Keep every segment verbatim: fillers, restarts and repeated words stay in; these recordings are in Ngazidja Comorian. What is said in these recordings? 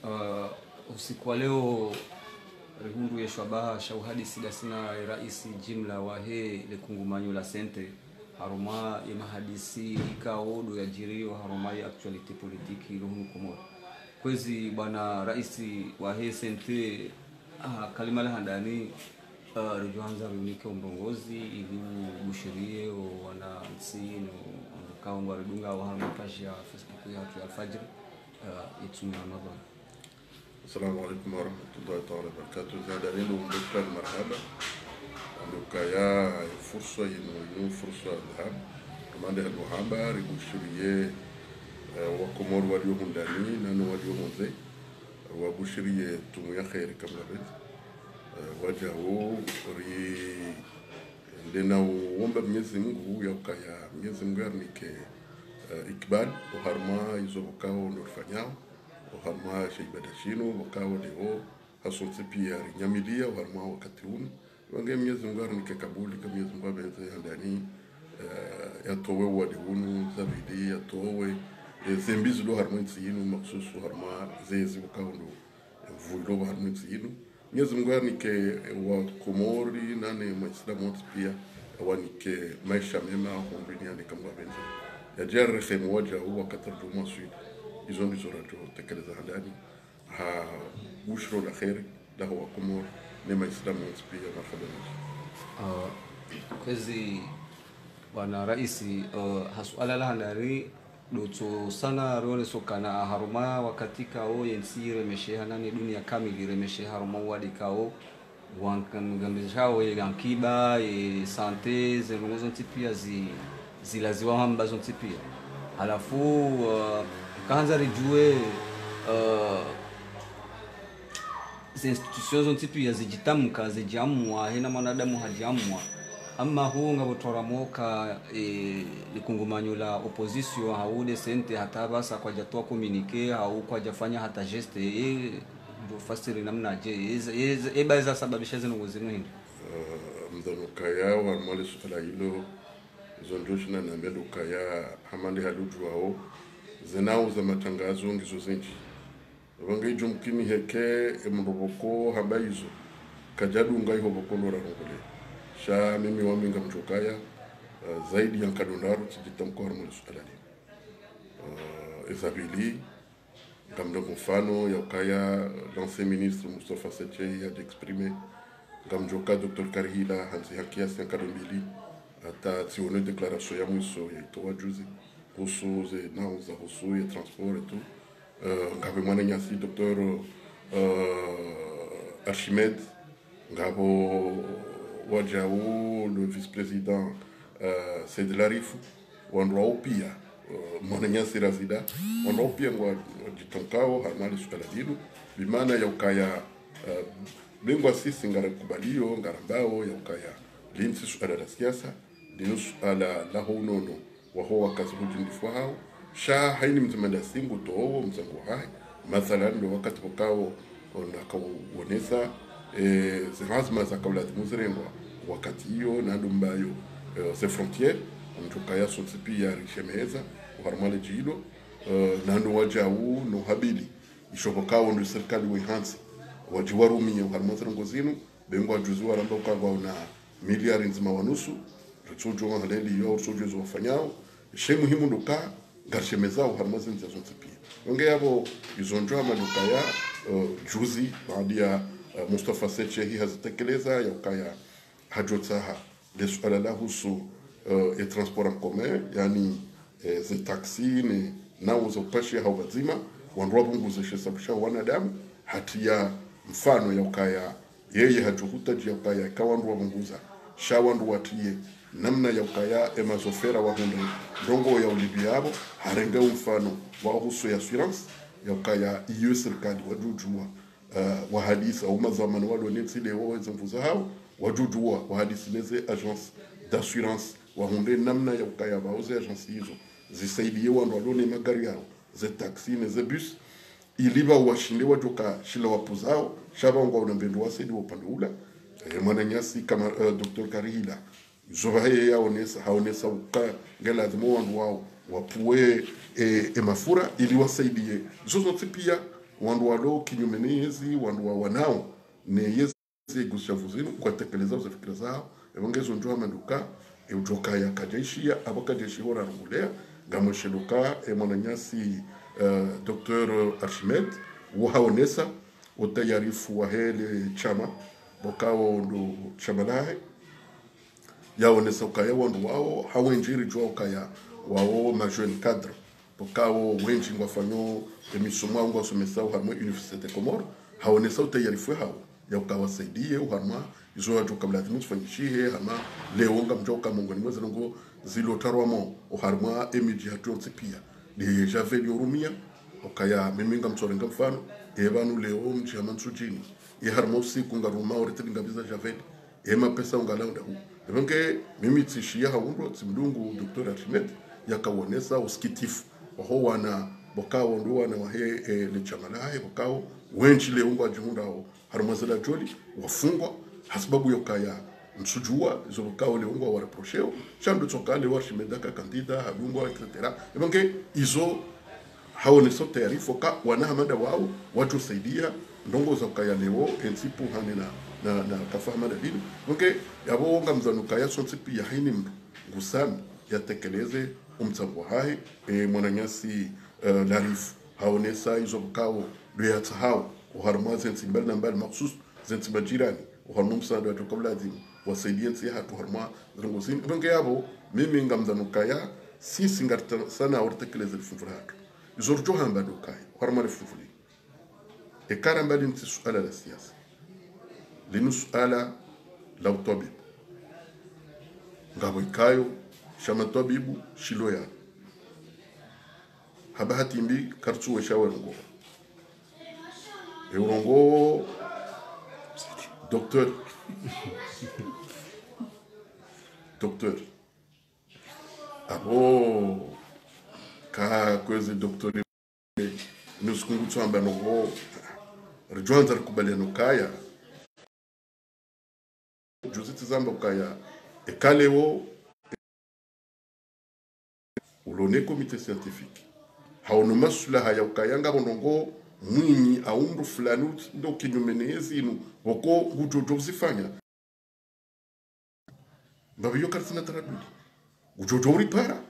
Uh, usiku wa leo rihundru ye shwabaha sha uhadisi ndasi na raisi jimla wahe le kungumanyo la C N T, harumwa ye mahadisi ikao ndo yadjiriyo harumwa ye actualité politique ilo hunu Komori. Kwezi bwana raisi wahe C N T, ah, kalima la handani, ah, ridjo handza riunike umrongozi ili ubushiriye o wanantsi no wandru ikao ngwaridungao harumwa page ya Facebook yahatru ya Alfajiri, ah, itsumu ya Ramadhani. Assalamu alaikum warahmatullahi taala wabarakatuh. Za handani ndo mbe kutani marahaba. Ndo ukaya fursa inu, inu fursa dhahabu. Kamande hadu hamba, ribushiriye, eh, wa Komori walio hundani, nano walio hondze. Wabushiriye tumu ya kheri kamwe. Eh, wadjao, ri, ndena uomba Mwenyezi Mungu, ya ukaya Mwenyezi Mungu yarinike, eh, ikbal, oharumwa izo pvokao ndo rifanyao. Oharumwa she ibada shinu, pvokao leo, hasontsi pia rinyamiliya, oharumwa wakati unu. Wange Mwenyezi Mungu yarinike kabuli, ka Mwenyezi Mungu yapvendze handani, eh, yatowe uwade unu, zapvili, yatowe, eh, zembi zilo harumwa entsi yinu, makhususu harumwa zezi pvokao ndo, eh, mvu ilo harumwa entsi yinu. Mwenyezi Mungu yarinike, eh, wa Komori, nane maislamu wontsi pia, yawanike maesha mema, hondro ini yanika Mungu yapvendze. Yadje yarehemu wadjao wakati ridjo mwaswili. Izo ndizo radjo tekeleza handani. Ha bushro la kheri, laho wa Komori, ne maislamu wontsi pia, marahaba mendji. Ah, kwezi, bwana raisi, ah, ha suala la handani, ndo tso sana rioneso ukana harumwa wakati ikao yentsi iremesheha nane dunia kamili iremesheha harumwa uwade ikao, wangamishao ye ankiba, ye santé, ze ndrongoo zontsi pia zi, zilaziwa hamba zontsi pia. Halafu, uh, kahandza ridjuwe, uh, ze institutions zontsi pia zidjitamka, zidjiamua, hena mwanadamu hadjiamua. Amma hu ngapvo twaramo ka, eh, likungumanyo la opposition, hau nde C N T hata pvasa kwadjatowa communiqué, hau kwadjafanya hata geste, eh, ndo fasiri namnadje, eh, eh, eh, ba eza sababisha ze ndrongoo zinu hindri. Eh, mdhwanu ukaya, harumwa le suala lilo, zo ndjo shina nambe ndo ukaya, hama nde hali udjuwao, ze nao za matangazo ngizo zindji. Pvanga idjo mkini heke, e mndru pvoko hamba izo, kadjadunga iho pvoko ndo rarongoleya. Sha mimi wami ngamdjo kaya, eh, zaidi ya nkado ndraru tsidjitamko harumwa le suala lilo. Eh, eza pvili, ngamdjo mfano ya ukaya l'ancien ministre Moustapha Setche yadji exprimé, ngamdjo ka docteur Karihila, handzi ha kiasi ya nkado mbili, hata tsione déclaration ya mwiso yaitowa juzi, husu ze nao za husu ye transport et tout. Eh, ngapvo mwananyasi docteur, eh, Archimède, ngapvo wadjau le vice-président, eh, Said Larifou, wandru wao pia, eh, mwananyasi Razida, wandru wao pia ngwa, ngwadjitamkao harumwa le suala lilo, bimaana ya ukaya, eh, bengwa sisi ngarikubaliyo, ngarambao ya ukaya, linu tsi suala la siasa, linu suala laho unono waho wakazi hudjindifwa hao, sha haini mdzima ndasi ngutowo mdzango hahe. Mathalan, ndo wakati pvokao, o, nakawonesa, eh, ze hazma zakao lazimu zirengwa wakati iyo, na ndo mbayo, eh, ze frontières, mndru kaya sontsi pia rishemeza, oharumwa le djilo, eh, na ndo wadjau no habili, isho pvokao ndo sirikali we hantsi, wadji warumiye oharumwa ze ndrongoo zinu, bengwa juzi waramba ukaya ngwaona miliari ndzima wa nusu, ritsudjuwa mahaleli yo, ritsudjuwa izo wafanyao. She muhimu ndo uka, ngarishemezao harumwa ze ndzia zontsi pia. Wonge yapvo izo ndjo hama ndo ukaya, eh, juzi, baada ya, eh, Moustapha Setche hi hazitekeleza, ya ukaya hadjotsaha le suala la husu, eh, e transport en commun, yani, eh, ze taxi, ne, nao za upashiya hao pvadzima, wandru wapvunguze she sabu sha wanadamu, hatiya mfano ya ukaya, yeye hadjuhutadji ya ukaya, eka wandru wapvunguza, sha wandru watiye, namna ya ukaya, e mazofera wahundre ndrongoo ya ulipviya yapvo, harenge umfano wa husu ya assurance, ya ukaya, iyo sirikali wadjudjuwa, eh, wahadisi, au madhwamana walo nentsi leo, eze nvu zahao, wadjudjuwa, wahadisi neze agence d'assurance, wahundre namna ya ukaya pvao ze agence izo, zisaidiye wandru walo ne magari yao, ze taxi, neze bus, ili pvao washinde wadjoka shila wapvuzao, sha pvao ngwaona mbendru wasaidiwa upande ula. Eh, mwananyasi kama, eh, docteur Karihila, izo pvahe yaonesa, haonesa uka, nge lazimu wandru wao, wapvuwe, eh, e mafura, ili wasaidiye. Zo zontsi pia, wandru walo kinyume ne yezi, wandru wa wanao ne yezi, ze gusha vuzinu, kwatekeleza ze fikira zao. Epvo nge zo ndjo hamba nduka, e udjo kaya kadjaishiya, apvo kadjaishiya hora rungulea, ngamweshe nduka, e mwananyasi, eh, Docteur Archimède, wo haonesa, utayarifu wahe le shama, pvokao ndo shama lahe, yaonesa ukaya wandru wao, ha wendji ridjuwa ukaya wao ma jeunes cadres, pvokao wendji ngwafanyo emisomo yao ngwasomesao harumwa Université des Comores, haonesa utayarifu hao, ya uka wasaidiye, oharumwa izo wadjo ka mlazimu zifanyishihe, hama leo ngamdjo ka mongoni mwa ze ndrongoo zilo tarwamo, oharumwa emidji hatru yontsi piya. Nde javel yo rumia, ukaya mimi ngamtsorenga mfano, epvanu leo mdji hama Ntsudjini, ye harumwa usiku ngaruma orete ngapviza javel, ema pesa ungalaunda hu. Epvo nge mimi tsishiya ha undro, tsimdungu Docteur Archimède, yakaonesa usikitifu waho wana, pvokao ndo wana wahe, eh, le shama lahe, pvokao wendji leo ngwadjihundrao harumwa ze ladjoli, wafungwa, hasibabu yo kaya ntsudjuwa, izo pvokao leo ngwawareprosheo, sha ndo tsoka leo Archimède ka candidat, hadungwa, et cetera. Epvo nge izo haonesa utayarifu ka wana hama nda wao, wadjo saidiya, ndrongoo za ukaya leo, entsi ipvuhane na, na, na kafa hama nda linu. Epvo nge, yapvo ngamdhwanu ukaya sontsi piya hayina mndru, ngusami, yatekeleze omtsango wahahe, e, mwananyasi, eh, Larifu. Haonesa izo pvokao, ndo yatsahao, oharumwa ze ntsi mbali na mbali makhsusu, ze ntsi majirani, oharumwa msaada wadjo ka ulazimu, wasaidiye ntsi yahatru harumwa ze ndrongoo zinu. Epvo nge yapvo, mimi ngamdhwanu ukaya, sisi ngarita sana oritekeleze le funvu lahatru. Izo ridjo hamba ndo ukaya, oharumwa le funvu linu. Eka ramba linu tsi suala la siasa. Linu suala la utwabibu. Ngapvo ikayo, sha matwabibu, shilo ya. Ha bahati mbi, karitsuwesha we ndrongoo. E urongoo, Docteur. Docteur. Apvo, ka kwezi Docteur, nusiku ngutsu hamba ndrongoo, ridjo andza rikubaliane ukaya. Juzi tsizamba ukaya, eka leo, ulo ne comité scientifique, haono maswilaha ya ukaya ngapvo ndrongoo mwinyi au mndru fulani utsi ndo kinyume ne yezi inu, pvoko ngudjo djo uzifanya. Mbapvi yo karitsina taradudi. Ngudjo djo uripara.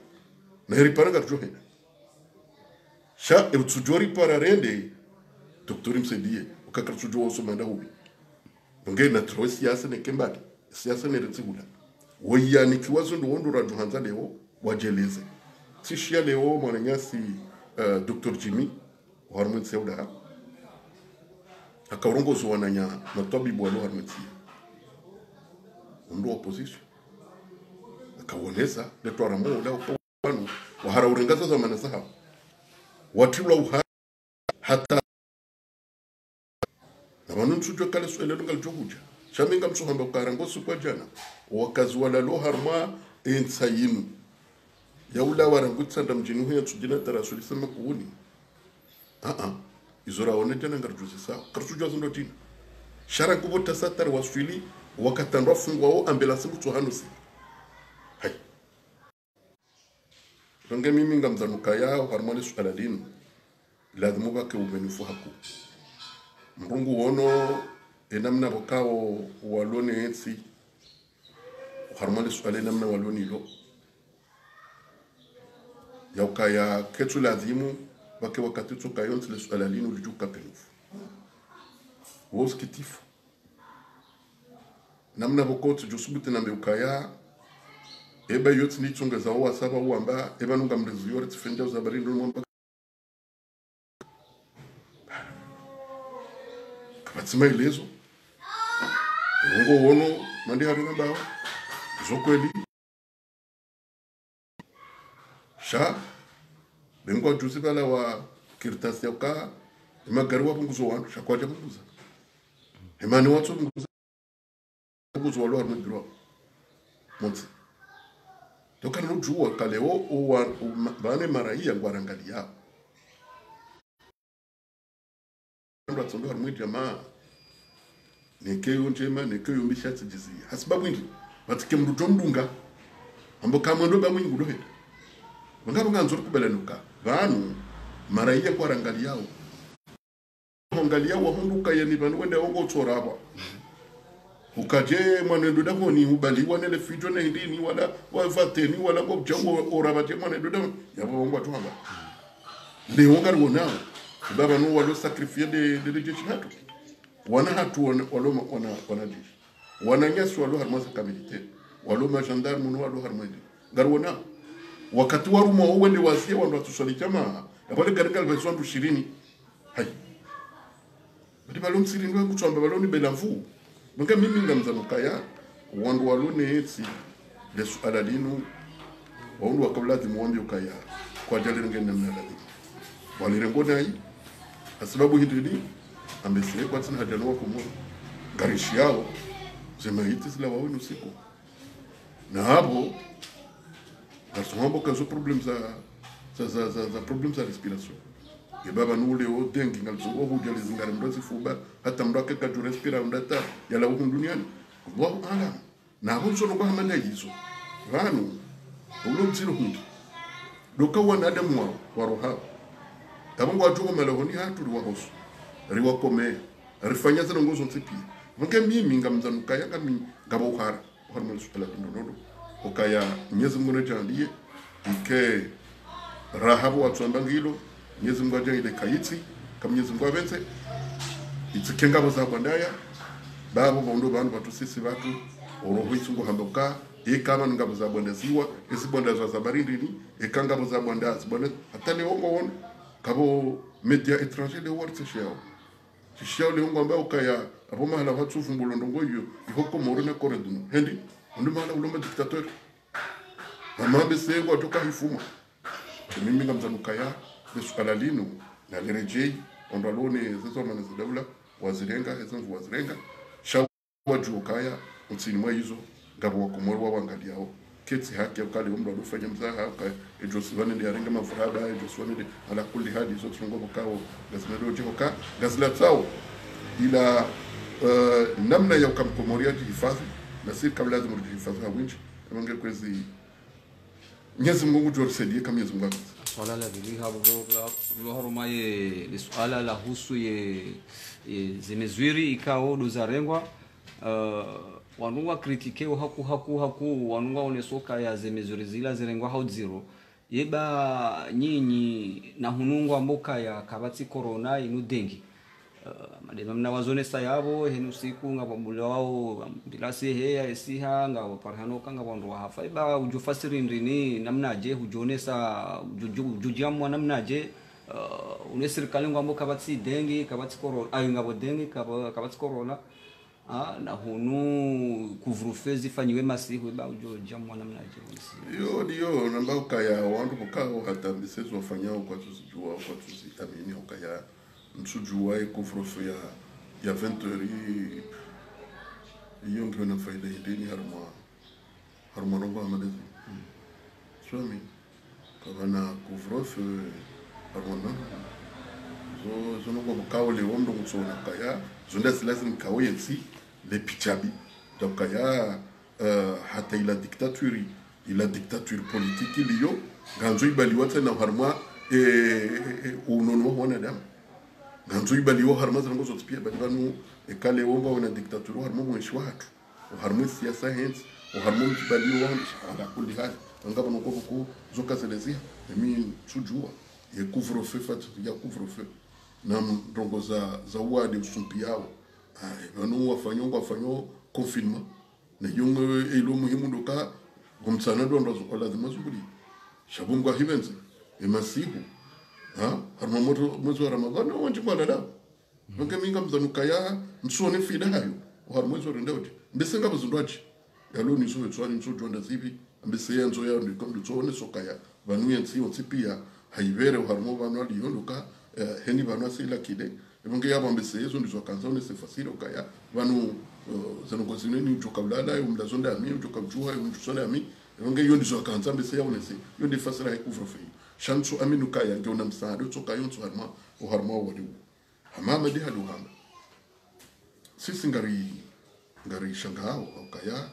Na iripara ngaridjo henda. Sha, e utsudjo ripara rende, Docteur msaidiye, uka karitsudjo wosoma nda hubi. Epvo nge na trowe siasa neke mbali, siasa nere tsi hula. Woyanikiwa zo ndo wandru radjo handza leo, wadjeleze. Tsishiya leo mwananyasi, eh, Docteur Jimmy, oharumwa entsi ya Ulaya. Haka urongozo wananya matwabibu walo harumwa entsi ya. Undru wa opposition. Haka uonesa, letwa ramo, ula uko wanu, wahara urenga za zamana zahawo. Watrilwa uhara, hata. Na pvanu ntsudjuwa kale suala linu ngalidjo hudja. Sha mi ngamtsu hamba ukaya rangu siku ya djana, owakazi walalo harumwa entsi yinu, ya ulawa rangu Itsandra mdjini huya Ntsudjini hata raswili Samakuni. Aa, izo raone djana ngaridjuzisao. Karitsudjuwa zo ndo djina. Sha rangu pvo tasa hata riwaswili, wakati ndo wafungwao ambulance mutso hanu si. Hayi. Epvo nge mimi ngamdhwanu ukaya oharumwa le suala linu, lazimu pvake uaminifu hakuu. Mndru ngu wono, e namna pvokao walo ne entsi, oharumwa le suala e namna walo nalo. Ya ukaya ketsu lazimu, pvake wakati tsoka yontsi le suala linu lidjo uka penufu. Wo usikitifu. Namna pvoko tsidjo subuti nambe ukaya, eba yotsi nitsongeza owa saba uwamba, eba nunga mrezi yore tsifendja uzabari ndo mwamba. Kapvatsi maelezo. Ngo wono, mandi hari nambao. Zo kweli. Sha, be ngwadjuzi pvala wa kartasi ya uka, emagari wapvunguzo wandru, sha kwadja pvunguza. Emani watso pvunguza, pvunguzo walo harumwa biro. Montsi. Toka nudjuwa kale o, o wa, o ma-, vane maraiya ngwarangaliyao. Ndo atsondo harumwa djamaa. Neke yo ndjema, neke yo mbi sha tsidjiziya. Hasibabu indri, pvatsike mndru djo mdunga. Ambo kamwe ndo ba mwinyi ngudo henda. Pvanga pvanga ndzori kubela nuka. Pvanu, maraiya ngwarangaliyao. Angalia wahundru ukaya ni pvanu wende wongo tsorapva. Ukaye mwana ndo dahoni ubaliwa nele fijo na hindrini wala wavateni wala kwa uja wo orapva ye mwana ndo dahoni. Yapvo wongo watuhamba. Leo ngariwonao. Baba no walo sacrifier nde, nde, nde jeshi hatru. Wana hatru wana, walo ma-, wana, wana jeshi. Wananyasi walo harumwa ze camp militaire. Walo ma gendarme no walo harumwa nde. Ngariwonao. Wakati warumwa wo wende waziye wandru watsuswali jamaa. Yapvo le gari ngalipvahisa wandru shirini. Hayi. Badi pvalo msiri ndo kutsamba pvalo ni bela mvu. Manga mimi ngamzani ukaya, wandru walo ne yetsi, le suala linu, wahundru waka ulazimu wambe ukaya, kwadjalirenge namna lazimu. Walirengo nayi, hasababu hindrini, ambese kwatsina haja no wakomoro. Ngarishiyao, ze mayiti zilawa wunu siku. Na hapvo, ngarisoma mbo kazo problème za, za, za, za, za problème za respiration. Ye baba nule o dengue, ngalizunguha hudja lizingare mndru zifuba, hata mndru ake kadju respira undata, yalawa hunu duniani. Allahu aalam. Na hapvo ntsono kwa hamanda yizo. Pvanu, ulo mdziro hundri. Ndo ka wanadamu wao, waroha. Yapvo ngwadjo malahoni hatru riwahoso. Riwakome. Rifanya zinu ngozo ntsi pia. Manga mimi ngamzani ukaya ngami ngapvo uhara. Oharumwa le suala linu ndo ndo. Ukaya Mwenyezi Mungu nadjaanliye, ike raha pvo watsamba ngilo, Mwenyezi Mungu adjaanliye kayitsi, ka Mwenyezi Mungu apvendze, itsike ngapvo za bwandaya, bapvo pvondro pvanu pvatru sisi pvatru, oroho itsungo hamba uka, eka mana ngapvo za bwandaziwa, ezi bwandaziwa za barindini, eka ngapvo za bwandazi, bwana, hata leo ngowona, kapvo média étranger leo waritsesheao. Shishiya leo ngwamba ukaya, apvo mahala pvatsu pvumbulo ndrongo iyo, iho Komoro na Corée du Nord. Hendi, ndo mahala ulo ma dictateur. Hama mbese ngwadjoka hifuma. Mimi ngamzani ukaya, le suala linu, naliredjeyi, wandru walo ne ze dhwamana za daula, wazirenga, eze nvu wazirenga. Sha wadjuwa ukaya, utsini mwa izo, ngapvo wakomoro wawangaliao. Ketsi haki ya ukaya omndru alofanya mzaha, ukaya, edjo siwa nende yarenge mavuraba, edjo siwa nende ala kulli hali, izo tsi ndrongo pvokao, ngazina dodje hoka, ngazilatsao. Ila, eh, namna ya uka mkomori yadjihifadhwi, na sisi kapvo lazimu ridjihifadhwi ha windji, ema nge kwezi, Mwenyezi Mungu ngudjo risaidiye ka Mwenyezi Mungu apvendze. Suala la pvili hapvo, lo, lo harumwa ye, le suala lahusu ye, ye, ze mesures ikao ndo zarengwa, eh, wanu wa critiquer haku, haku, haku, wanu waoneso ukaya ze mesures zila zirengwa ha udziro. Yeba nyinyi na hunu ngwambo ukaya kapvatsi corona inu dengue. Eh, madema mna wazonesa yapvo, henu siku ngapvo mbulo wao, ambulance heya, esiha, ngapvo parihano ka, ngapvo wandru wahafa. Yeba udjo fasiri ndrini, namnadje, hudjonesa, udjo, udjo, udjo djamwa namnadje, eh, une sirikali ngwambo kapvatsi dengue, kapvatsi corona, ayo ngapvo dengue, kapva-, kapvatsi corona. Ah, na hunu couvre-feu zifanyiwe masihu, yeba udjo djamwa namnadje, unisi. Iyo, ndiyo, namba ukaya, wandru pvokao hata mbese zo wafanyao kwatsuzidjuwa, kwatsuziamini, ukaya, ntsudjuwa ye couvre-feu ya, ya vingt heures, iyo ngiyo na faida hindrini harumwa, harumwa ndrongo hama ndezi. Swami. Kapvana couvre-feu, harumwa ndrongo. Zo, zo ndrongo pvokao leo mndru ngutsona ukaya, zo nda zila zini kao yentsi, le pidjabi. Ndo ukaya, eh, hata ila dictature, ila dictature politique iliyo, ngandzo ibaliwa tsena harumwa, eh, eh, eh, unono wa wanadamu. Ngandzo ibaliwa harumwa zandrongo zontsi pia, badi pvanu, eka leo ngwawona dictature harumwa mwenshi wahatru. Oharumwa esiasa hentsi, oharumwa mdjibaliyo wandru, ala kulli hali. Ngapvo ndrongo pvoko zo kazeleziha, emi ntsudjuwa, ye couvre-feu, fati ya couvre-feu. Na ndrongo za, za uwade usumpiyao. Ayi, pvanu wafanyo, ngwafanyo confinement. Na iyo nge, ilo muhimu ndo ka, ngomtsana ndo ndo zo, lazima zubuli. Sha pvo ngwahipvendze, emasihu. Ha? Harumwa mwezi, mwezi wa Ramadhani, wandji ngwalala. Manga mi ngamzani ukaya, msone faida hayo. Oharumwa ezo rende oti. Mbese ngapvo zindrwadji. Yalo nizo wetswani nzo djonda zipvi. Mbese yandzo ya ndo ikamdu tsone sokaya. Pvanu yentsi yontsi pia. Hayipvere oharumwa pvanu aliyo ndo ka, eh, heni pvanu asila kide. Epvo nge yapvo mbese yezo ndizo akandza onese fasiri ukaya. Pvanu, eh, zandrongo zinu ni udjoka ulala, yo mlazo ndami, udjoka udjuha, yo mdjuso ndami. Epvo nge yo ndizo akandza mbese yaonese. Yo nde fasiri ya couvre-feu. Sha ntsu amini ukaya, nge una msaada, utsoka yontsi oharumwa, oharumwa wali u. Hama Ahmed haluhamba. Sisi ngari, ngari shangao, ukaya,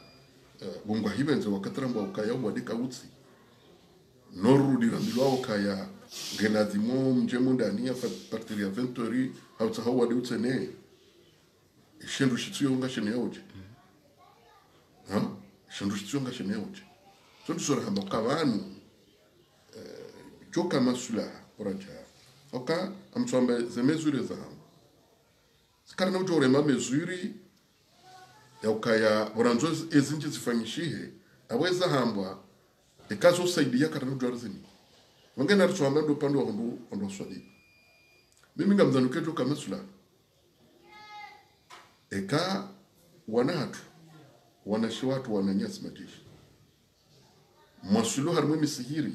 eh, pvo ngwahipvendze wakati rambwa ukaya, uwade kautsi. No rudi rambilwa ukaya, Nge lazimu mdje mundani à partir ya vingt heures, hautsaha wadi utsene. Shindru shitsio ngasheneya udje. Ha? Shindru shitsio ngasheneya udje. Tso ndisora hamba uka pvanu, eh, djoka maslaha, oraja. Oka, amtsamba ze mesures zahangu. Karina udjo urema mesures, ya ukaya, pvo randzo ezindji zifanyishihe, apvo eza hambwa, eka zo saidiya karina udjo arizimi. Wange naritsamba ndo pvandru wa hundru, hundru wa swali. Mimi ngamdhani uka djoka maslaha. Eka wana hatru, wanashe watru, wananyasi majeshi. Mwaswili harimwa misihiri,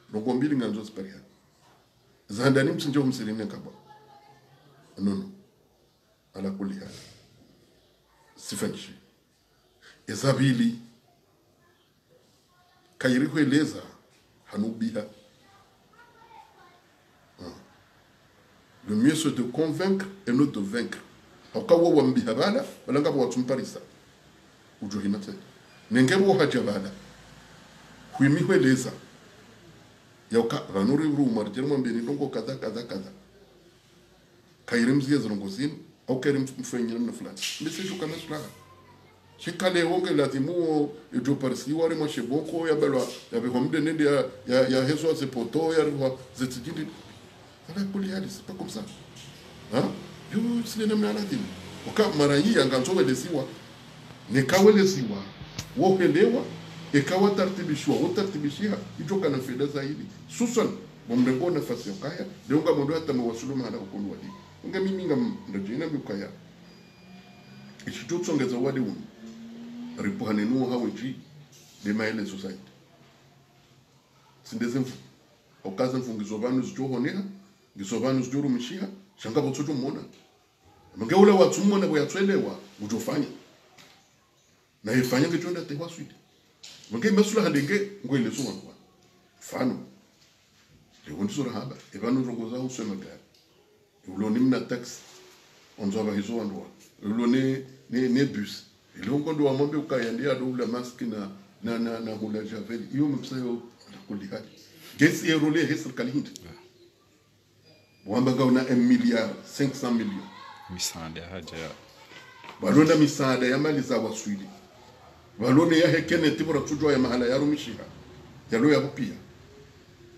ndrongoo mbili ngandzo zipariha. Za handani mtsindje ho msihirini nkabwa. Nono. Ala kulli hali. Sifanyishe. Eza pvili. Kayiri hweleza, hanu ubiha. Ah. Le mieux c'est de convaincre et non de vaincre. Hauka wo wambiha pvala, pvala ngapvo watsumparisa. Udjo hina tsena. Nenge wo hadja pvala. Hwimi hweleza. Ya uka, pvanu ri uruma, ridjeri mwambeni ndrongoo kadha, kadha, kadha. Kayiri mziye zilongo zinu, au kayiri mf-, mfanyile mna fulani. Mbese djoka maslaha. Shikale wonge lazimu wo, idjo parisiwa ri mwashe boko, ya balwa, ya bihwa mde nende ya, ya, ya hezwa ze poto, ya rihwa ze tsidjindi. Ala kulli hali, c'est pas comme ça. Ha? Yo, tsile namna lazimu. Oka mara yi ya ngandzo weleziwa. Neka weleziwa. Wo helewa. Eka watartibishiwa. Wo tartibishiha. Idjoka na feda zaidi. Hususwan. Bo mrengo nafasi ya ukaya, leo ngamwondo hata mwasulu mahala ukondo wadi. Nga mimi ngamdjo djina mi ukaya. Ishi djo tsongeza wadi unu. Ripuhane nuwo ha wendji, de maele society. Tsi nde ze mvu. Oka ze mvu ngizo pvanu zidjo honeha, ngizo pvanu zidjo rumishiha, sha ngapvo tso djo mwona. Ama nge ula watsu mwona pvo yatsu elewa, udjo fanya. Na yefanya nge djo nda te hwaswili. Ama nge maslaha ndenge, ngo elezo wandru wa. Mfano. Leo ndisora hamba, epvanu ndrongoo za huswe magari. Ulo ni mna taxi, ondzo apvahizo wandru wa. Ulo ne, ne, ne bus. Ile ngo ndo wamwambe ukaya ndiye ado ula masque na, na, na, na hula javel. Iyo mapesa yo, ala kulli hali. Gesi ye role he sirikali hindri. Wamba ngauna un milliard cinq cents millions. Misaada hadja ya. Pvalo na misaada ya mali za waswili. Pvalo ne ya hekene tibura tsudjwa ya mahala ya rumishiha. Ya lo ya bupia.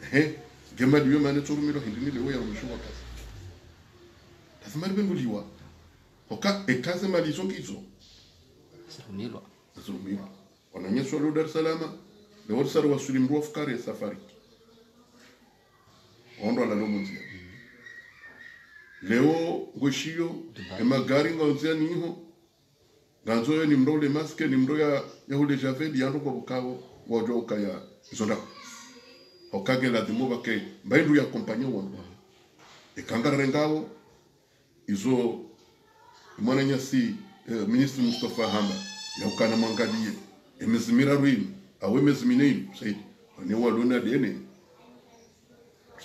Ehe. Nge mali yo mane tso rumilwa hindri ni leo ya rumishiwa kazi. Lazima ripvenduliwa. Oka, eka ze mali zo ngizo. Zirumilwa. Zirumilwa. Wananyasi walo Dar es Salaam, leo risari waswili mndru wa fukare safari. Wandru walalo munzia. Leo ngwishiyo, emagari ngaunzia niho. Ngandzo yo ni mndru ule masque, ni mndru ya, ya hule javel, ya ndrongoo pvukao, wadjo ukaya, izo ndako. Oka nge lazimu pvake, mba hindru ya accompagner wandru. Eka ngarengao, izo, mwananyasi, eh, ministre Mustafa hamba, ya ukana mwangaliye, emezi miraru inu, au emezi mine inu, Said, wane walo na dene.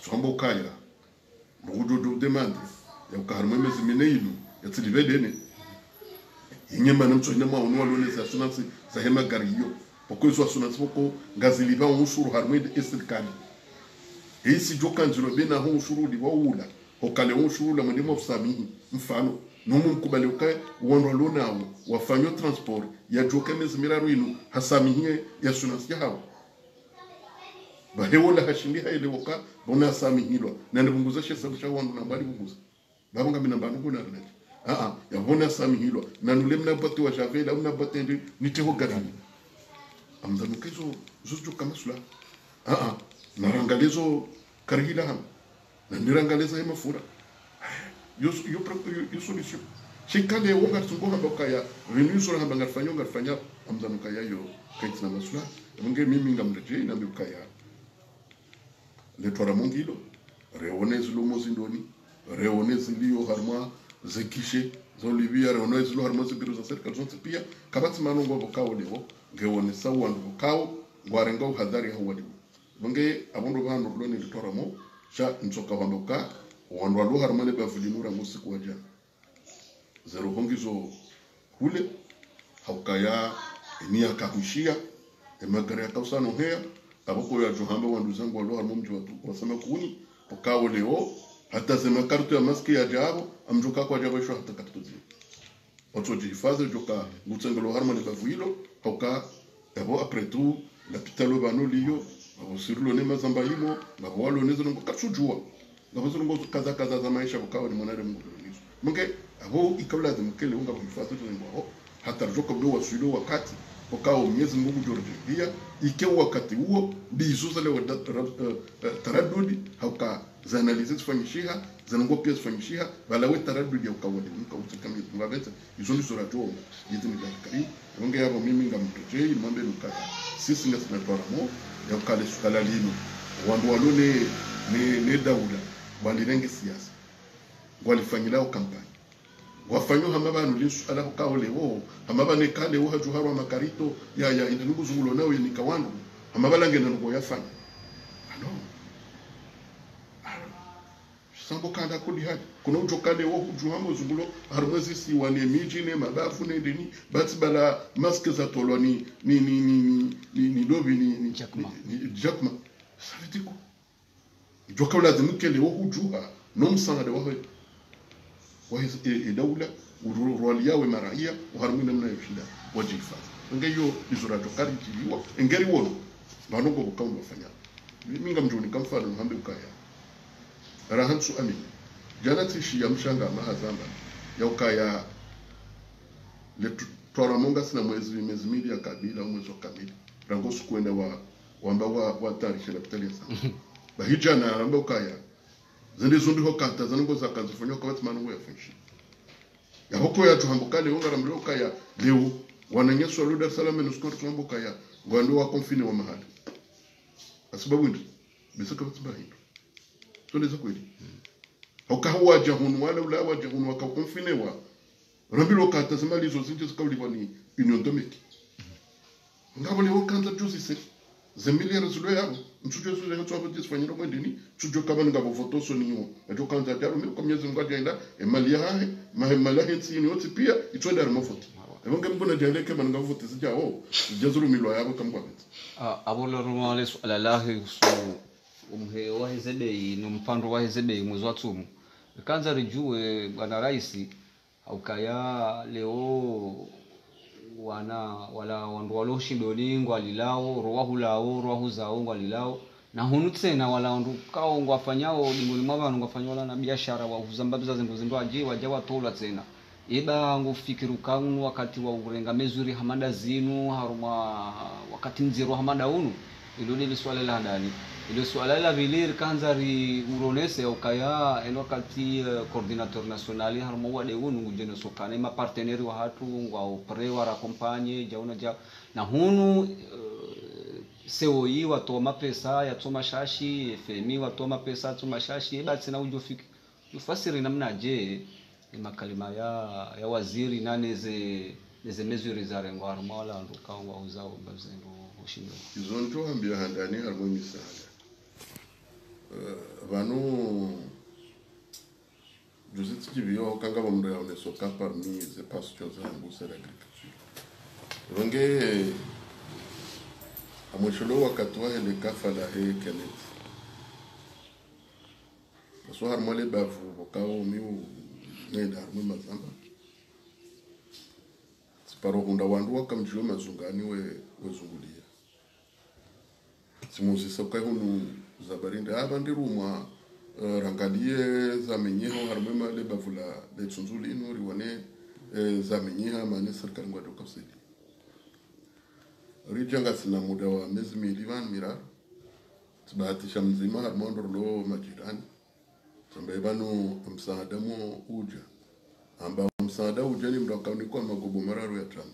Tsamba ukaya, ndo udjo djo demande, ya uka harimwa emezi mine inu, ya tsilipve dene. Inye mana mtso hina mwaono walo ne za assurance za he magari iyo. Pvoko izo assurance pvoko ngazilipvao ushuru harimwa e sirikali. Eisi djo kandzilo bena ho ushuru ulipvwa ula. Hokale wo ushuru ula mwende mwa usamihi. Mfano, no mumkubali uka wandru walo nawo, wafanyo transport, ya djoka mezi miraru inu, hasamihiye ya assurance ya hawo. Bahe wola hashindi haelewa uka, bona asamihilwa. Na nipvunguza she sabu sha wandru na mbali pvunguza. Baba ngamina mbanu kuna rinati. Ah, ah, ya bona asamihilwa. Na nule mna boîte wa javel, au mna boîte ndi, nite ho garini. Amdhani uka izo, zo zidjoka maslaha. Ah, ah, na rangaliye zo karihila hamu. Na nirangaliye za he mafura. Yo, yo, yo, yo solution. Shikale wo ngartsungo hamba ukaya, vinu izo hamba ngarifanya, ngarifanya, amdhani ukaya yo, kaitsina maslaha. Nge mimi ngamredjeyi, nambe ukaya. Le twara mongilo, reone zilo mozindoni, reone zilio harimwa ze guichet, zo lipvia, reone zilo harimwa ze biro za sirikali zontsi pia, kapvatsi malongo pvokao leo, ngeonesa wandru pvokao, ngwarenga uhadhari ya huwaliwa. Pvo nge, apvo ndo pvahanu rilo ni le twara mo, sha ntsoka hwamba uka, wandru walo harimwa le bavu linu rangu usiku wa djana. Ze roho ngizo hule, ha ukaya, eni yaka hwishiya, emagari yaka usano heya, apvo ko yadjo hamba wanduzangu walo harimwa mdji wa tu, wa Samakuni, Ukao leo, hata ze makarto ya maski yadja apvo, ngamdjoka kwadja pvwesho hata karto zinu. Watsodjihifadhwi, djoka ngutsengelo harumwa le bavu lilo, hauka, yapvo après tout, lapitalo pvanu liyo, ngapvo sirilo ne mazamba imo, ngapvo walo ne zilongo katsudjuwa. Ngapvo zilongo kaza kaza za maesha pvukao ni mwanadamu ngudjo nizo. Mnge, apvo ikao lazimu ke leo ngapvo hifadhwi zilongo ho, hata ridjoka mdo waswili wakati, ukao Mwenyezi Mungu ngudjo ridjaliya, ike wakati uwo, bizuza le wa da-, ra-, eh, eh, taradudi, hauka, za analyse zifanyishiha, za nongo pia zifanyishiha, pvala we taradudi ya ukawade, mka uteka Mwenyezi Mungu apvendze, izo ndizo radjo omba, biidhnillahi lkarim. Ronge yapvo mimi ngamtodjei, nimwambe nuka, sisi ngasina twaramo, ya ukale suala linu, wandru walo ne, ne, ne daula, walirenge siasa, ngwalifanyilao kampani. Ngwafanyo hama pvanu linsu ala hukao leo, hama pvane kale wo hadju harwa makarito, ya, ya, indi nungu zungulo nao ye nika wandru, hama pvala ngena nungu yafanya. Ano. Ano. Sambo kanda kudi hadi. Kuna udjo kale wo hudju hama zungulo, harumwa zisiwa ne midji ne mabavu ne ndeni, bati pvala maski zatolwa ni, ni, ni, ni, ni lobi ni, ni, Jackma. Ni, ni, Jackma. Savitiko. Djoka ulazimu ke leo hudjuha, no msaada wahe, wahe e, e daula, uru-, urwaliya we maraya, oharumwa namna ya ushinda, wadjihifadhwi. Nge iyo, izo radjo karidjiliwa, ngeri wono, pvanu ngo pvukao ndo wafanya. Mi, mi ngamdjo nika mfano, nihambe ukaya. Raha ntsu amini. Djana tsishiya mshangamaa hazamba, ya ukaya, le tu-, twaramo ngasina mwezi, mezi mili ya kabila, mwezi wa kamili. Rangu suku wenda wa, wamba wa, watayarishe lapitali ya Samba. Bahi djana, wamba ukaya. Zende zundri hokata, zanongo zaka zifanywa kwa wati manongo ya funshi. Ya hoko ya tuhambo kale, wonga ramle ukaya, leo, wananyasi walo Dar es Salaam, no skori tuhambo ukaya, ngwandro wa confiner wa mahali. Hasibabu ndri, bisa ka wati bahindru. Sonde za kweli. Hauka wadja hunu, wala ula wadja hunu, waka confiner wa. Rambilwa kata ze mali zo zindji zikaulipvwa ni Union Domique. Ngapvo leo kandza djuzi se. Ze milliards zilo yapvo. Ntsudjo zile hantsu apvo djisifanyilo mwendeni. Ntsudjo kaba ngapvo vote usoni yo. Adjo kandza djalo mi kwa Mwenyezi Mungu adjaenda. E mali yahahe. Mahe mali yahe ntsi ini yotsi pia. Itswenda harumwa vote. Epvo nge mguna djaende ke mana ngapvo vote zidjao. Zidja zulu milwa yapvo kamgwa pvendze. Ah, apvo leo rumwa le suala lahe usu umhe wahe ze bei, no mpandro wahe ze bei mwezi wa tsumu. Kandza ridjuwe, bwana raisi, haukaya leo wana, wala wandru walo shindoni ngwalilao, ro wahulao, ro wahuzao ngwalilao. Na hunu tsena wala wandru kao ngwafanyao, dingoni mwa pvanu ngwafanyao wala na biashara, wahuza mbapvi za zindru zindru adji, wadja watolwa tsena. Eba ngufikiri uka unu wakati wa urenga mesures hama nda zinu, harumwa wakati mdziro hama nda unu, ilo ndilo suala la handani. Ilo suala la pvili rikandza riuronese ukaya, eno wakati, eh, coordinateur national, harumwa wade unu, ngudjeno sokane, ma partenaires wahatru, ngwao prêt wa raccompagner, djaona dja. Na hunu, eh, C O I watoa mapesa, yatso mashashi, F M I watoa mapesa, yatso mashashi, eba tsena udjo fik-, ufasiri namna dje, e makalima ya, ya waziri na neze, neze mesures zarengwa harumwa wala wandru kao ngwauzao mbapvi zindru ushindoni. Izo ntsu hambia handani harumwa misaada. Eh, pvanu, juzi tsikipviyo kanga pvamndru yaoneso ka parmi ze pasture za mbusa l'agriculture. Ronge, amwesholo wakati wahe le kafa lahe Kenneth. Parce que harumwa le bavu, pvokao mi u-, nenda harumwa mazamba. Tsiparo hundra wandru waka mdji wa Mazungani we, wezunguliya. Tsimuzisa uka hunu za barindi. Apva ndirumwa, eh, rangaliye zamenyeha harumwa le bavu la, le tsundzuli inu riwane, eh, zamenyeha mane sirikali ngwadjo kafsidi. Ridja ngasina muda wa mezi mili pvanu miraru. Tsibahatisha mdzima harumwa ndrolo majirani. Tsamba ipvanu msaada mo udja. Amba msaada udja ni mndru akaunikwa magobo mararu ya tama.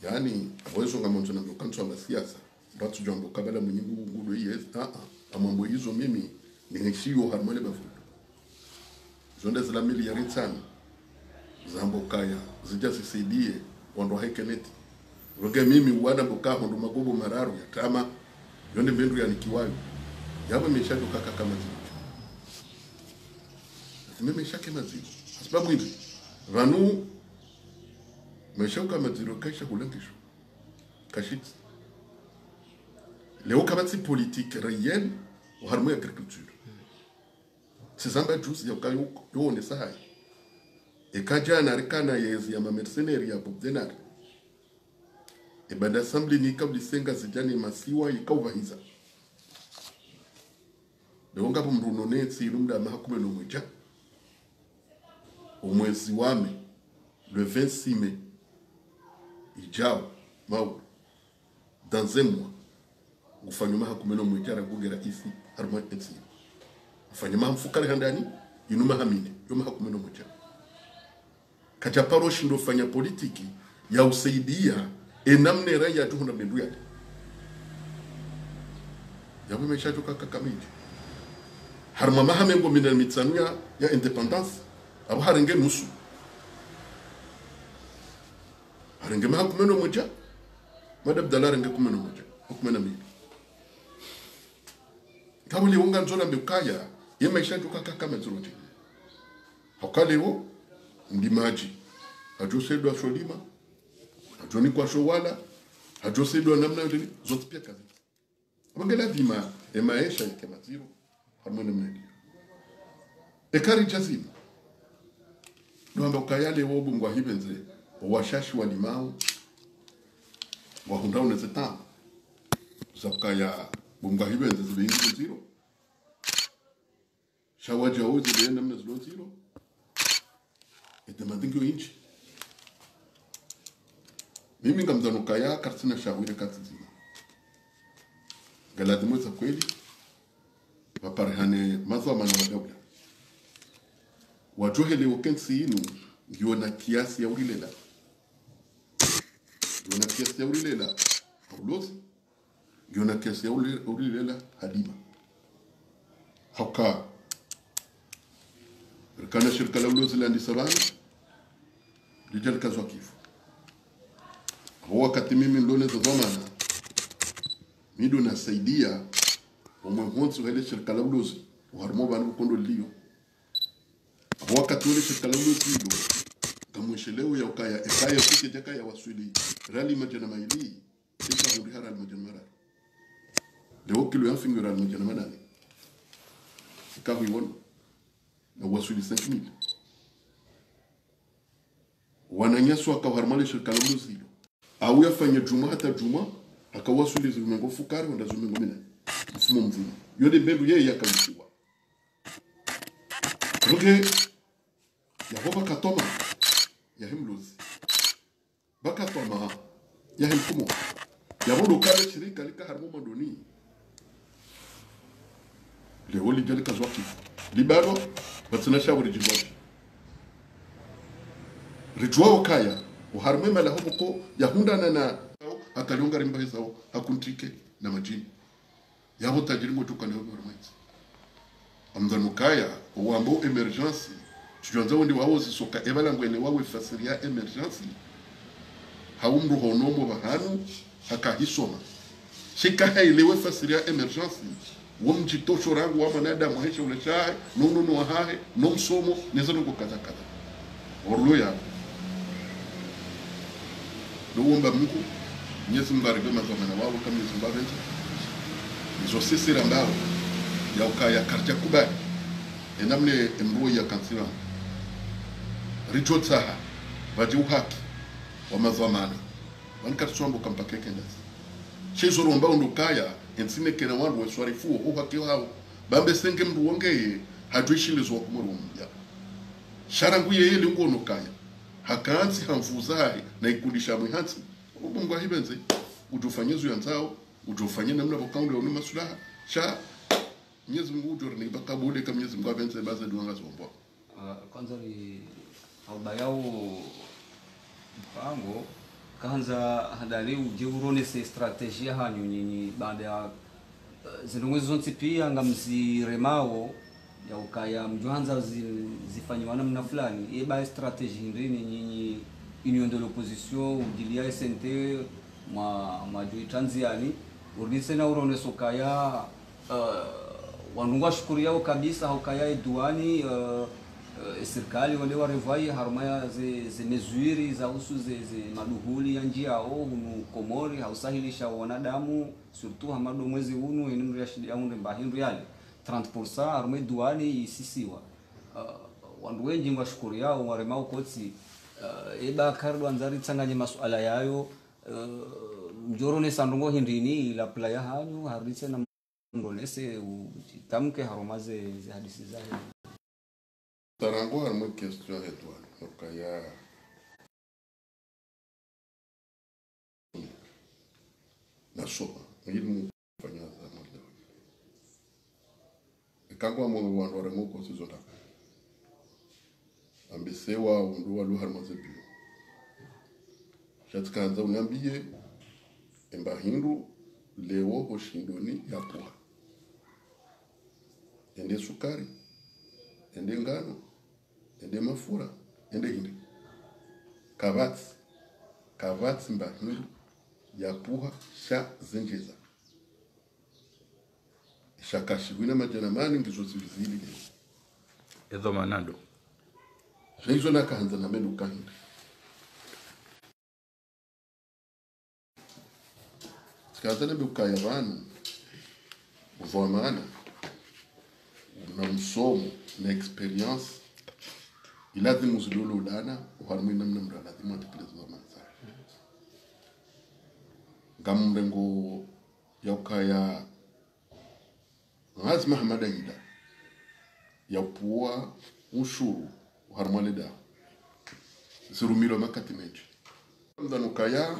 Yaani, apvo izo ngamandzo na mndru kantsu amba siasa. Mndru atsudjwa mndru kabala mwenye ngu-, ngudo iye, a, a, amwambo izo mimi, ningeshiyo harumwa le bavu. Zonde zila miliari ntsanu. Zambo kaya, zidja zisaidiye, wandru wahe Kenneth. Roge mimi wana mboka hondo magobo mararu ya tama, yonde mbendru yanikiwayo. Yapvo mesha ndo kaka kama zinu. Ati mimi shake mazinu. Hasibabu hindri, pvanu, mesha uka mazinu kaisha hulangisho. Kashitsi. Leo kapvatsi politique réelle, oharumwa agriculture. Sizamba juzi ya uka yo, yo onesa hayi. Eka djana rikana yezi ya mamercenaires ya Bob Denard. Ebanda assembly ni kabli senga zidjani masiwa ikauvahiza. Leo ngapvo mndru unonetsi ilumda maha kume no mwedja. Omwezi wa mai, le vingt-six mai. Idjao, mauru. Dans un mois. Ngufanyo maha kume no mwedja rangu ngera isi, harumwa entsi. Ngufanyo maha mfukare handani, inu maha mine, yo maha kume no mwedja. Kadja paro shindo fanya politiki ya usaidia enamna era ya tuhunda mendu yale. Yapvo maesha yadjo kaka kamili. Harumwa maha mengo mine na mitsanu ya, ya indépendance, apvo harenge nusu. Harenge maha kume no mwedja, Mada Abdallah harenge kume no mwedja, kume na mili. Ngapvo leo ngandzo nambe ukaya, ye maesha yadjo kaka kama ziro dje. Hauka leo, mlimadji. Hadjo saidwa sho lima. Hadjo nikwa sho wala. Hadjo saidwa namna ndeni, zontsi pia kazi. Apvo nge lazima, e maesha yake maziro, harumwa ne mnedi. Eka ridja zima. Ndo hamba ukaya leo bo Mngu ahipvendze, owashashi walimao, wahundrao ne ze taabu. Za ukaya bo Mngu ahipvendze zibe indji ziro. Sha wadjau zile namna zilo ndziro. Ete madingi yo indji. Mimi ngamdzano ukaya karitsina shawiri katsi ndzima. Ngaladhimu za kweli, pvaparihane madhwamana wa daula. Wadjohele wo kentsi inu, ngiyo na kiasi ya ulilela. Ngiyo na kiasi ya ulilela. Ulozi. Ngiyo na kiasi ya uli-, ulilela ha lima. Hauka. Rikana shirika la ulozi landisa pvanu. Lidja likazwa kifu. Apvo wakati mimi nilo ne zo dhwamana. Mi ndo nasaidia. Omwe hontsi hele shirika la ulozi. Oharumwa pvanu pvo kondo lilio. Apvo wakati wole shirika la ulozi lilo. Ngamwesheleo ya ukaya. Ekaya fike djakaya waswili. Riali madjana mayili. Ika hundri ha riali madjana mararu. Leo kilo ya mfinyo riali madjana manane. Ika huiwono. Na waswili cinq mille. Wananyasi waka harumwa le shirika la ulozi lilo. Au yafanya djumwa hata djumwa, haka waswili zilumengo fukare, wanda zilumengo minane. Mfumo mfumo. Yo nde mbendru yeye yakawisiwa. Roge, yapvo pvaka twamaa, yahe mlozi. Pvaka twamaa, yahe mfumo. Yapvo ndo kale shirika lika harumwa mwandoni. Leo lidja likazwa kifu. Libalo, pvatsina shawiri djizwa. Ridjuwa ukaya, oharumwa emali ho pvoko, yahundrana na, haka leo ngarimba hezao, hakuntike, na madjini. Yapvo tajiri ngo tuka leo harumwa entsi. Ngamdzano ukaya, owambao émergence, tsidjwandza wondi wawo zisoka, epvala ngwelewa we fasiri ya émergence, ha umndru hono mo pvahanu, haka hisoma. Shika haelewe fasiri ya émergence, wo mdjitosho rangu wa mwanadamu, heshe ule shahe, no unono wahahe, no msomo, ne zinu ngo kadha kadha. Orlo ya. Ndo womba Mngu, Mnyezi Mngu aripve madhwamana wawo, ka Mnyezi Mngu apvendze. Izo sisi rambao, ya ukaya karidja kubali. Enamna emndru ya kantsira. Ridjo tsaha, pvadji uhaki, wa madhwamana. Wani karitsuwambo kampake kendazi. She izo rombao ndo ukaya, entsi neke na wandru weswarifu wo uhaki hawo. Bambe senge mndru wongeye, hadjo ishilizo wa kumuru mdja. Sha rangu yeye lingono ukaya. Hakantsi ha nvu zahe, na ikundisha mwi hantsi. Bo Mngu ahipvendze, udjo fanye zo yandzao, udjo fanye namna pvo kaundre ya unu masulaha. Sha, Mnyezi Mngu udjo rini pvaka bule ka Mnyezi Mngu apvendze baze duwa ngazombwa. Ah, kwanza li, hauba yao mpango, kandza handali udje uronese stratégie hanyu nyinyi baada ya, eh, zindrongoo zontsi pia ngamziremao, ya ukaya mdjo handza zi-, zifanyiwa namna fulani, eba stratégie hindri ni nyinyi Union de l'opposition, udjiliya S N T, mwa, mwadjo itrandziani, urinise na uronese ukaya, eh, wandru ngwashukuriyao kabisa, ha ukaya eduwani, eh, eh, esirikali wale warevwayi harumwa ya ze, ze mesures za uhusu ze, ze maduhuli ya ndjiyao hunu Komori, ha usahilisha wanadamu, surtout ha mwando mwezi unu, heni mndru yashindi ya hundre mba hindru yale. trente pour cent harumwa e duwani isisiwa. Ah, wandru wendji ngwashukuriyao, ngwaremao kotsi, ah, eba kari ndo wandza ritsanganye masuala yayo, ah, mdjo ronesa ndrongo hindrini, ila pula ya hanyu, haritsi na mronese, u-, tamke harumwa ze, ze hadisi zahe. Tsarangu harumwa e question ya duwani, ukaya nasoma, muhimu fanya za mwalimu. Eka ngwamwonao wandru waremao kotsi zo ndaka. Ambisewa wandru walo harumwa ze biyo. Sha tsikandza uniambiye, emba hindru, leo ho shindoni yapvuha. Ende sukari, ende ngano, ende mafura, ende hindri. Kapvatsi, kapvatsi mba hindru yapvuha sha zendjeza. Sha kashihwi na madjana mane ngizo zili zili leo. Ezo manando. Sha izo nakahandza nambe ndo ukaya hindri. Tsikandza nambe ukaya pvanu, udhwamana, na msomo, na expérience, ilazimu zidololana, oharumwa e namna mndru lazimu atekeleze udhwamana zahe. Ngamrengo ya ukaya Ngazi Mahamada yila ya upvuwa ushuru harumwa le daho. Zirumilwa makati mendji. Mdhwanu ukaya,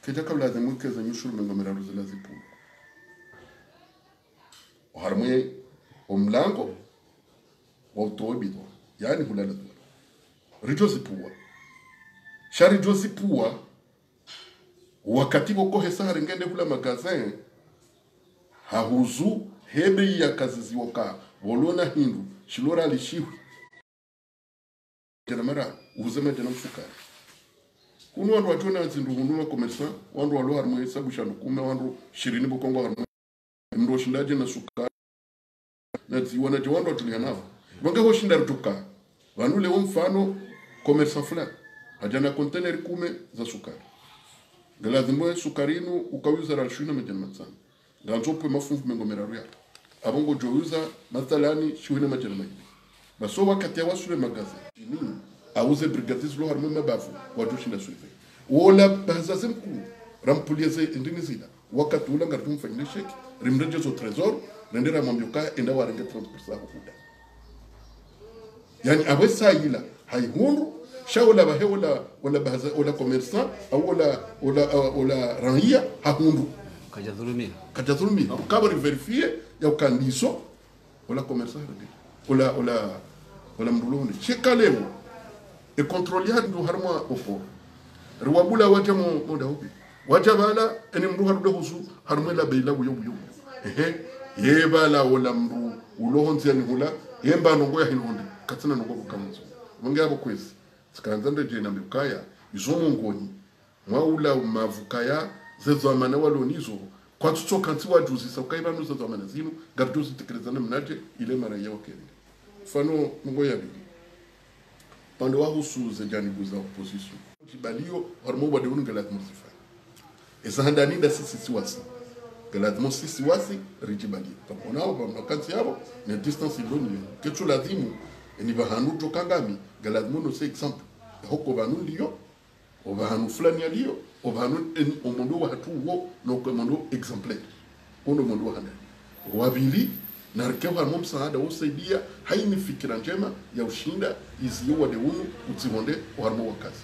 kedja ka ulazimu ike ze nyushuru mengo miraru zila zipvulwa. Oharumwa omlango wa utowa bidhwa, yaani hula le duwani. Ridjo zipvuwa. Sha ridjo zipvuwa, wakati pvoko hesa harenge nde hula magasin, hahuzu he bei yakaziziwa ka, pvolona hindru, shilora lishihwi. Madjana mararu, uhuze madjana mfukare. Hunu wandru wadjo na zindru hunu ma commerçant, wandru walo harumwa e sabu sha ndru kume, wandru shirini pvoko ngwa harumwa. Mndru oshinda adje na sukari, na dziwa na dje wandru watuliha navo. Pvange hoshinda ritoka. Pvanu leo mfano, commerçant fulani hadja na conteneur kume za sukari. Ngalazimu e sukari inu ukauza riali shihwi na madjana matsanu. Ngandzo upve mafungu mengo miraru ya. Apvo ngodjo uza mathalani shihwi na madjana mayili. Basi wakati yawaswili magasin, auze brigade zilo harumwa mabavu, wadjo shinda suivi. Wola bahazaze mkuu, rampvulie ze ndrini zila. Wakati ula ngaridjo mfanyile sheki, rimredjeze o trésor, rende ramwambie ukaya enda warenge trente pour cent ho huda. Yaani, apvo e saa yila, hayihundru, sha ola pvahe ola, ola bahaza, ola commerçant, au ola, ola, ola, ola raiya, hahundru. Kadja dhulumilwa. Kadja dhulumilwa. Ukaya pvo rivérifier, ya ukaya ndizo, ola commerçant harenge. Ola, ola, ola mndru lo hunde. Sheka leo, e contrôle ya ndo harumwa opvo. Riwabula wadja mo, mo daho pvi. Wadja pvala, eni mndru harudi huzu, harumwa ela bei la wuyo, wuyo, wuyo. Ehe, ye pvala ola mndru ulo ho ndziani hula, ye mba ndrongo ya hindru hunde, katsina ndrongo pvo kamwandzo. Pvange apvo kwezi, tsikandza ndedje nambe ukaya, izo mongoni, mwa ula umavu kaya, ze dhwamana walo nizo, kwatsutsoka ntsi wadjuzisa, ukaya pvanu ze dhwamana zinu, ngaridjo zitekeleza namnadje, ile maraiya wakele. Mfano, ndrongo ya pvili. Pvandze wahusu ze janibu za opposition. Ridjibaliyo, harumwa wade unu ngalazimu rizifanye. Eza handani nda sisi siwasi. Ngalazimu sisi wasi, ridjibaliyo. Pvamwonao, pvamwona kantsi yapvo, ne distance ilo niyo. Ketsu lazimu, eni pvahanu toka ngami, ngalazimu nose exemple. Hoko pvanu ndiyo, opvahanu fulani yaliyo, opvahanu eni omwendo wahatru wo, nokwe mwendo exemplaire. Ondo mwendo wa handani. Wa pvili, narike oharumwa msaada wo usaidia, hayina fikira ndjema ya ushinda, izi yo wade unu, utsihundre, oharumwa wakazi.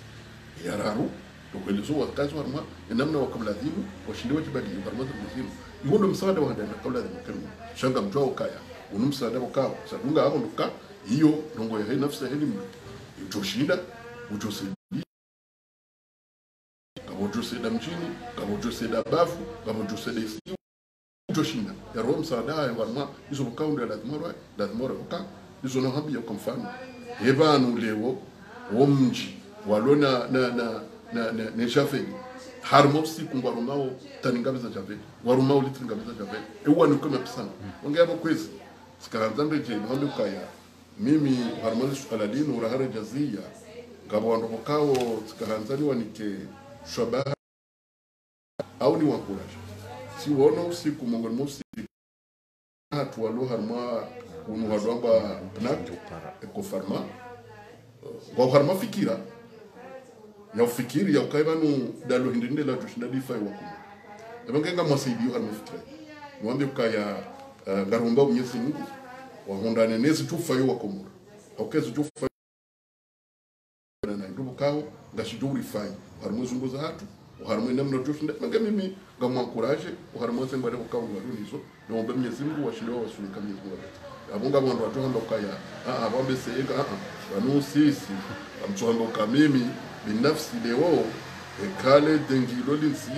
Ya raru, ndo hwelezo wakazi oharumwa, enamna wakamlazimu, washinde wadjibaliye, oharumwa ze muzima. Iwo ndo msaada wa handani, wakamlazimu kemi. Sha ngamdjuwa ukaya, unu msaada ukao, sadunga apvo nduka, iyo, ndrongo yahe nafsi yahe ni mndru. Udjo shinda, udjo saidia. Ngapvo udjo saidia mdjini, ngapvo udjo saidia bavu, ngapvo udjo saidia isiwa. Udjo shinda. Ya roho msaada ya warumwa, izo pvoka undru ya lazimu rwa, lazimu rwa pvoka, izo no hambiya kwa mfano. He pvanu leo, wo mdji, walo na, na, na, na, na, ne javel. Harumwa usiku ngwarumao, tani ngapvi za javel. Warumao litri ngapvi za javel. Ewa ni ukwe mapesa. Wange yapvo kwezi. Tsikahandza ndedje, nihambe ukaya. Mimi, harumwa li suala linu, rahara jaziya, ngapvo wandru pvokao, tsikahandza niwanike, shabaha, au niwankuraje. Tsiwono usiku, mongoni mwa usiku. hatru walo harumwa unu hadwangwa PNAC, Ecopharma. Ngwao harumwa fikira ya ufikiri ya ukaya pvanu dalo hindri nde ladjo shinda lifayi wa Komoro. Eba nge ngamwasaidiyo harumwa fikira. Niwambe ukaya, eh, ngaromba Mwenyezi Mungu, wahundrane nezi djo ufayi wa Komoro. Hauka ezi djo ufayi na, na hindru pvukao, ngashidjo urifayi. Harumwa zungu zahatru, harumwa namna djo shinda. Eba nge mimi, ngamwankuraje, harumwa ze mbwade pvukao ngwalo nizo, naomba Mwenyezi Mungu washinde wawasunika Mwenyezi Mungu. Abo ngapvo wandru wadjo hamba ukaya, ah, ah, wambe se enga, ah, ah, wanu sisi, ngamdjo hamba uka mimi, binafsi leo, eka le dengi lo lintsi,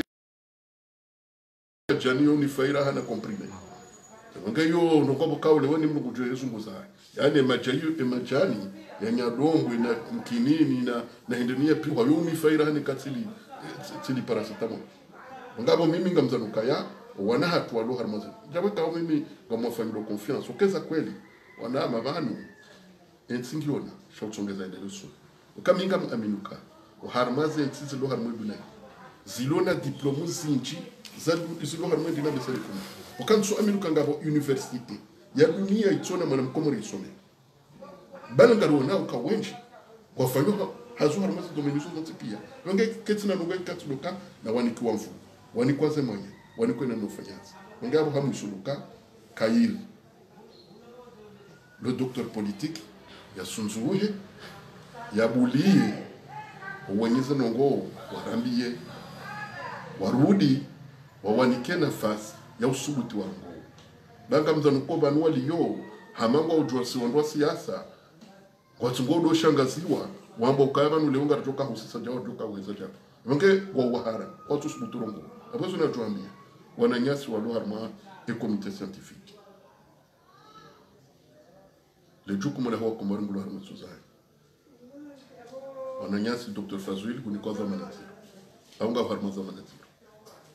djani yo unifayi raha na comprimé. Eba nge yo, no kwamba ukao leo ni mndru kudjo ezungu za. Yaani, emadjani, emadjani, ya nyadombwe, na nkinini, na, na hindri ni ya pihwa, yo unifayi raha ni katsili, eh, tsili paracétamol. Ngapvo mimi ngamzanukaya, wana hatru walo harumwa ze. Djawe kao mimi ngamwafanyilo confiance. Uka eza kweli, wana hama pvanu, entsi ngiona, sha utsongeza endelezo. Uka mi ngamwaminuka, oharumwa ze ntsi zilo harumwa dunia. Zilo na diplôme zindji, za du-, zilo harumwa dunia besa likuma. Uka ntsu aminuka ngapvo université ya dunia itsona mwana Mkomori isome. Bana ngarona uka wendji, kwafanyo ha-, hazi harumwa ze domaine zo zontsi pia. Eba nge ketsina nunga ikatsi doka na wanikiwa nvu, wanikiwa ze mwanya, wanikiwa na nofanyatsi. Eba nge abo hamwiso doka, kayiri. Le docteur politique, yasunzuhe, yabuliye, owenyeze nongo, warambiye, warudi, wawanike nafasi, ya usubuti wa ngo. Eba ngamzanuko pvanu waliyo, hama ngwaudjuwa si wandru wa siasa, ngwatsi ngodo shangaziwa, wamba ukaya pvanu leo ngaridjo kahusisa djawo, ridjo kahweza djawo. Eba nge ngwawahara, kwatsu subutu rongowa. Abo zo nadjo wambiya, wananyasi walo harumwa e comité scientifique. Le djukumu laho wa Komori ngulo harumwa tso zahe. Wananyasi, docteur Fazul, hunikwa dhwamana ndziro. Au ngapvo harumwa dhwamana ndziro.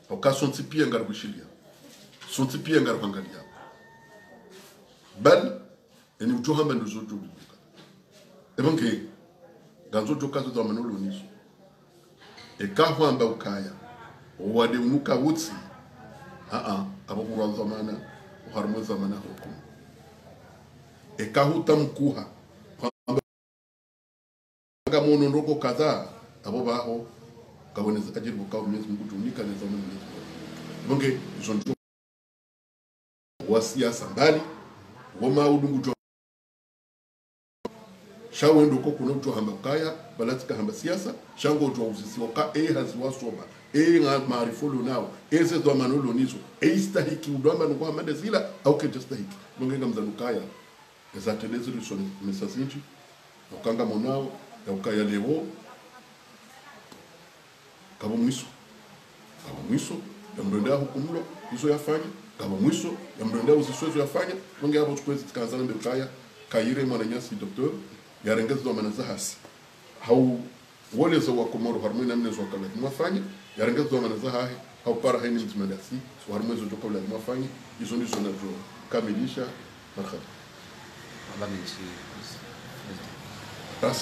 Hauka sontsi pia ngarihushiliya. Sontsi pia ngarihuangaliya. Bali, eni udjo hamba ndo zo djo bubuka. Eba nge, ngandzo djo kazo dhwamana ulo nizo. Eka hwamba ukaya, owade unu kautsi, aa, abo kurwa dhwamana, oharumwa dhwamana hukumu. Eka hutamkuha, hwamba ngamono ndroko kadha, abo baho, ngawoneza adjiri pvukao Mwenyezi Mungu djo unika ne dhwamana Mwenyezi Mungu. Eba nge, izo ndjo wa siasa mbali, wo maudungu djo. Sha wendo ko kuno djo hamba ukaya, bala tsika hamba siasa, sha ngodjo uzisiwa uka, e hazi wasoma, e nga maarifa ulo nao, e ze dhwamana ulo nizo, e istahiki udjo hamba nungu hamba nde zila, au kedja stahiki. Eba nge ngamzanukaya, eza tele ziri sone mesa zindji, ya uka ngamonao, ya ukaya leo, ngapvo mwiso. Ngapvo mwiso, ya mndru ende ahukumulo, izo yafanya. Ngapvo mwiso, ya mndru ende auziswe izo yafanya. Eba nge abo tsukwezi tsikandza nambe ukaya, kayiri mwananyasi docteur, yarenge ze dhwamana zahasi. Hau woleza wa Komoro harumwa namna zo kala mwafanya, yarenge ze dhwamana zahahe, hau para haini mdzima ndasi, harumwa zo djo kala mwafanya, izo ndizo nadjo kamilisha, marhaba. Aba minshi. Rasa